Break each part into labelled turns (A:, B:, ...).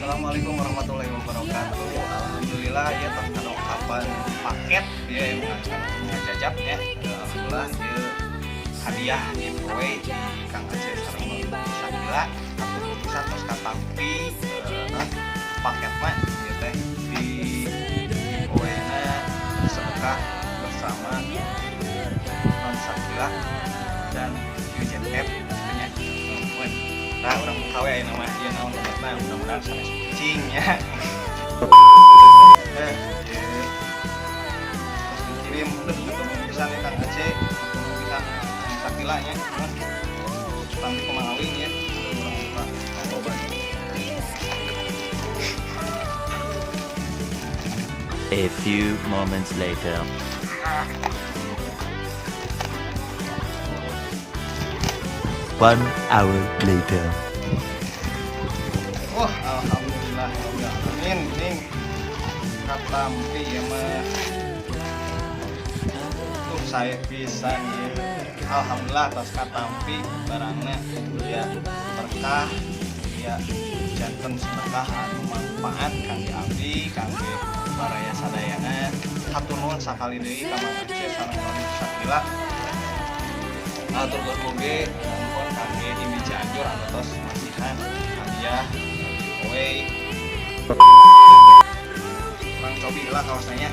A: Assalamualaikum warahmatullahi wabarakatuh. Alhamdulillah ya, tos kadongkapan paket ya yang ngajajap ya. Alhamdulillah ya, hadiah giveaway Kang Aceh sareng Sakila atau pisan tos katampi paket mah ieu teh di giveaway na sedekah bersama Non Sakila dan UZF nya. Nah, urang buka we ayeuna mah, ieu naon lebetna, mudah-mudahan sanes kucing ya. Ieu. Terus dikirim udah ketemu pisan ya Kang Aceh, ketemu pisan Sakila nya. Sampai kumaha ya. Urang buka loba.
B: A few moments later. One hour later.
A: Wah, alhamdulillah, amin. Ning katampi ya mah. Tuh saya pisan ya. Alhamdulillah tos katampi barangnya ya, berkah ya, janten sedekah anu manfaat kangge abdi, kangge baraya sadayana. Hatur nuhun sakali deui ka Mang Aceh sareng Non Sakila. Hatur nuhun oge nuhun kangge Himmi Cianjur anu tos masihan hadiah giveaway. Urang cobi lah kaosnya.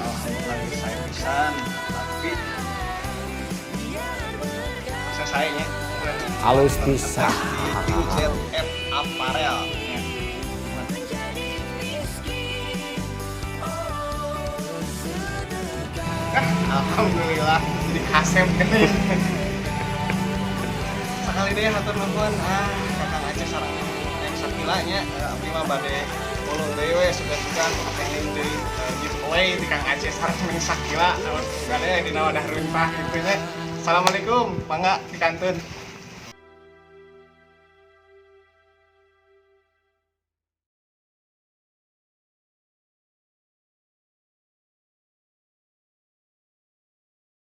A: Alhamdulillah saya pisan, tapi saya nya.
C: Halus pisan.
A: Di UZF Apparel ya. Ah, alhamdulillah jadi kasep gini. Sekali deh hatur nuhun ah Kakang Aceh sareng Neng Sakila nya. Abdi mah bade ulun deui we, sugan-sugan teknik deui giveaway di Kang Aceh sareng Neng Sakila. Bade dina wadah runtah gitu nya. Assalamualaikum, mangga dikantun.